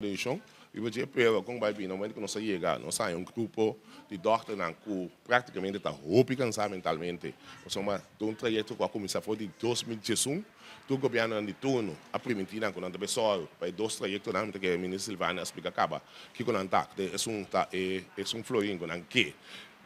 Atencion riba dje, pero con bay bini na momento cu nos a yega, nos a haya un grupo di dokternan cu practicamente ta hopi cansa mentalmente, pasobra ta un trayecto cu a cuminsa for di 2011, tur gobiernonan di turno a priminti nan cu nan ta bay sòru pa e dos trayectonan. Mi ta kere Minister Silvania a splica caba kico nan ta, cu esun ta e esun florin cu nan ke,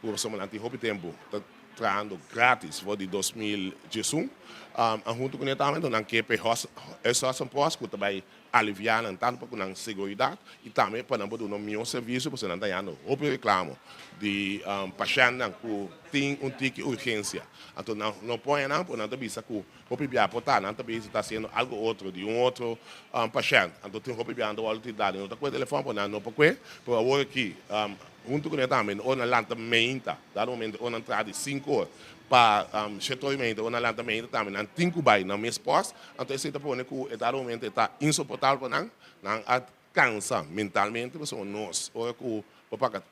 pasobra nan tin hopi tempo ta trahando gratis for di 2011, a hunto cu ne tambe nan ke pa e huisartsenpost cu ta bay aliviá nan tantu pa ku nan seguridat i tambe pa nan por duna un mihó servisio, pasobra nan ta hañando hopi reklamo di pashèntnan ku tin un tiki urgensia. Anto nan no por haña nan, pasobra nan ta bisa ku hopi bia por ta nan ta bisa ta hasiendo algu otro di un otro pashènt. Anto tin hopi bia nan ta wòrdu tildá di no ta kue telefòn, pasobra nan no por kue. Pero awor aki huntu kuné tambe ora nan lanta meinta, dado momento ora nan traha di 5 or pa 7 or i meinta, ora nan lanta meinta tambe nan tin ku bai nan mes pòst. Anto esei ta pone ku e dado momento e ta insoportabel pa nan, nan a kansa mentalmente pasobra nos ora ku bo paga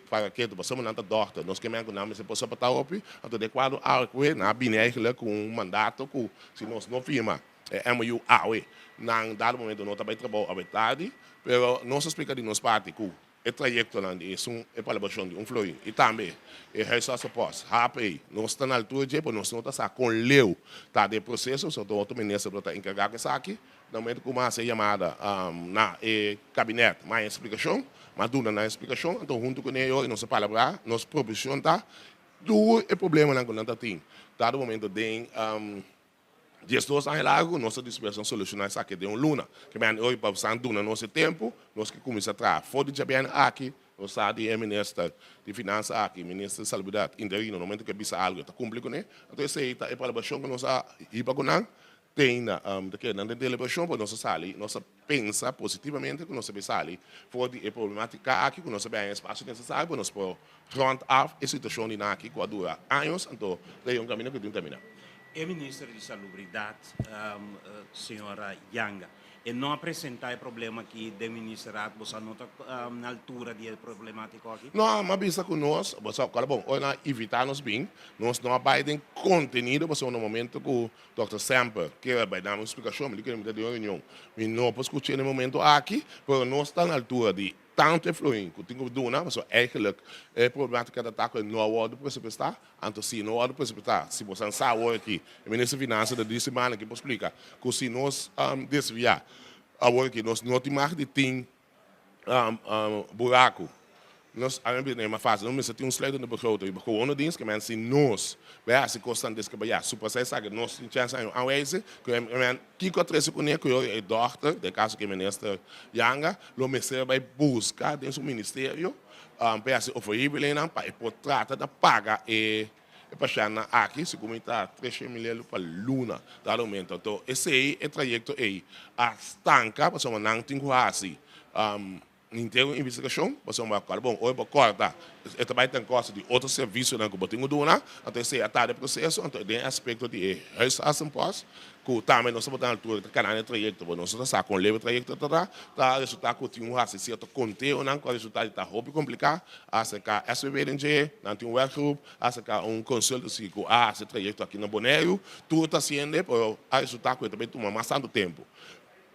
paga ketu pasobra nan ta dòkter, nos ke men ku nan mester por soportá hopi. Anto den kuadro awe nan a bini eigenlijk ku un mandato ku si nos no firma e MOU awe, nan dado momento no ta bai trabou awe tardi. Pero nos a splika di nos parti ku e trayektonan di esun e palabrashon di un florin i tambe e huisartsenpost, HP, nos ta na altura dje, pero nos no ta sa kon leu ta den e proseso, so ta otro minister lo ta enkargá ku esaki. Na momento ku mi a hasi e yamada na e kabinet, mi a haña splikashon, mi a duna nan e splikashon, anto huntu kuné yo i nos a palabrá, nos proposishon ta tur e problemanan ku nan ta tin dado momento den 12 aña largu nos ta dispuesto na solushoná esaki den un luna. Ke mende hopi pa san duna nos e tempu, nos ke kuminsá traha. For di djabièrnè aki, nos sa di e minister di finansa aki, minister di salubridat interino, no momento ku e bisa algu e ta kumpli kuné. Anto esei ta e palabrashon ku nos a hiba ku nan te ainda. Ta kere nan den deliberashon, pero nos a sali, nos a pensa positivamente ku nos a bin sali for di e problematika aki, ku nos a bin haña e espasio nesesario pa nos por rond af e situashon di nan aki ku a dura años, anto ta e un kaminda ku tin terminá. E minister di Salubridat, señora Janga, e no a presenta e problema aki den ministerraad, boso a nota na altura di e problematico aki? No, mi a bisa cu nos, boso a cual bon, ora nan a invita nos bin, nos no a bay den contenido pasobra na momento cu Dòkter Semper kier a bay dami un splicacion, mi di kere mi ta den un reunion, mi no por scucha na e momento aki, pero nos ta na altura di tanto e florin cu tin cu duna, pasobra eigenlijk e problematica ta ta cu e no a wordo presupuesta. Anto si no wòrdu presipitá, si boso sa awor aki, e minister di finansa ta di simana aki por splika ku si nos desviá awor aki nos no tin mag di tin buraku. Nos a bira mas fásil, nos mester tin un sluitende begroting riba gewone dienst, ke men si nos bai hasi kosnan deskabeyá, supasa esaki nos tin chèns aña anwijzen, ku e men kiko a trese kuné ku e dòkter, den kaso ku e minister Janga, lo mester bai buska den su ministerio. Pa e hasi oferibelennan pa e por trata na paga e pashèntnan aki, segun mi ta 300 mil euro pa luna dado momento. Anto esei e trayekto ei a stanka pasobra nan tin ku hasi henter un investigashon pasobra kòrda bon ora bo kòrta e ta bai ten kosto di otro servisionan ku bo tin ku duna. Anto esei a tarda e proseso. Anto den e aspekto di e huisartsenpost ku tambe nos tabata na altura ta kana e trayekto, pero nos no ta sa kon leu e trayekto ta ta, ta resultá ku tin un hasi sierto konteonan ku a resultá di ta hopi kompliká. A aserká SVB den dje, nan tin un werkgroep, a aserká un consultancy ku a hasi e trayekto aki na Boneiru, tur ta hasiende, pero a resultá ku e ta bai tuma mas tantu tempu.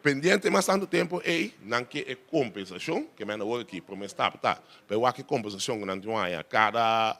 Pendiente mas tantu tempu ei, nan ke e kompensashon, ke men awor aki promé stap ta pa e wak e kompensashon ku nan tin un haña kada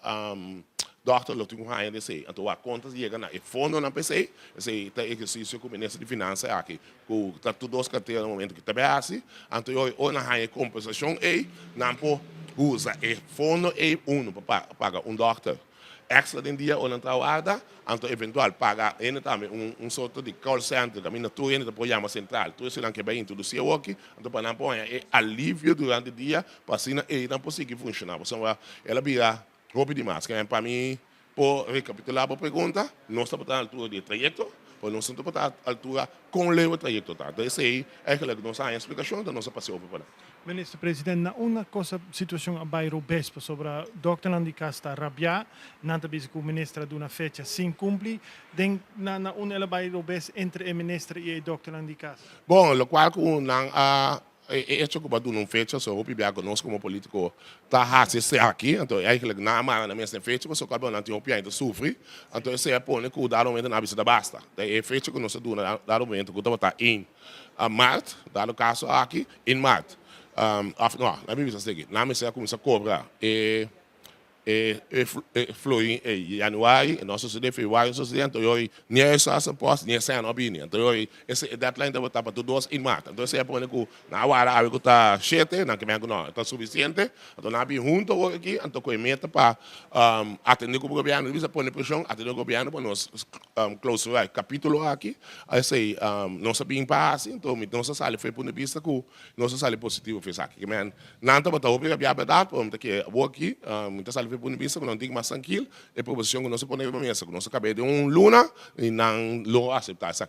dòkter lo tin ku haña di esei. Anto wak konta yega na e fondonan pa esei, esei ta e ehersisio ku minister di finansa aki ku ta tur dos kartera na momento ki ta bai hasi. Anto e ora nan haña e kompensashon ei, nan por usa e fondo ei unu pa paga un dòkter Extra den dia ora nan ta warda, anto eventual paga hende tambe un un sorto di call center kaminda tur hende ta por yama sentral, tur esnan ke bai introdusi awoki, anto pa nan por haña e alivio durante dia pa asina einan por sigui funshoná, pasobra el a bira hopi di mas. Pa mi por rekapitulá bo pregunta, nos tabata na altura di e trayekto, pero nos no tabata na altura kon leu e trayekto ta. Anto esei eigenlijk nos a haña splikashon, anto nos a pasa over pa nan. Minister President, na unda cosa situacion a bay robes pasobra dokternan di cas ta rabia, nan ta bisa cu minister a duna fecha sin cumpli, den na na unda el a bay robes entre e minister y e dokternan di cas? Bon, locual cu nan a. E hecho ku bo a duna un fecha, so hopi bia ku nos komo polítiko ta hasi esaki, anto eigenlijk nan a mara nan mes den fecha pasobra ku nan tin hopi aña ta sufri, anto esei a pone ku dado momento nan a bisa ta basta. Ta e fecha ku nos a duna dado momento ku tabata 1 maart, dado kaso aki, 1 maart, òf no, nan a bisa esaki, nan mester a kuminsá kobra e E florin ei januari e no a sosode, februari no a sosode, anto yori ni a eso a post ni esei a no a bini. Anto yori ese e deadline tabata pa tur dos i maart. Anto esei a pone ku nan a warda awe ku ta shete, nan ke mira ku no e ta sufisiente, anto nan a bin hunto awor aki, anto ku e meta pa atende ku gobièrnu, bisa pone preshon atende ku gobièrnu pa nos klousura e kapitulo aki. Esei nos a bin pa hasi, anto nos a sali for e punto di bista ku nos a sali positivo for esaki. Ke men Nan tabata hopi rabiá bèrdat, pero mi ta kere awor aki, mi ta sali for e punto di bista ku nan tin mas trankil e proposishon ku nos a pone riba mesa, ku nos a kab'é den un luna i nan lo aseptá esaki.